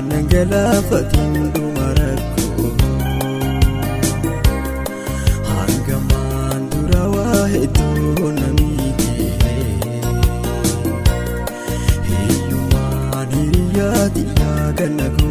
Nan galaafatiin dhuma rakkoo. Hangamaan dura waa hedduu na miidhe. Hiyyummaan hiriyaa xiyyaa kan na.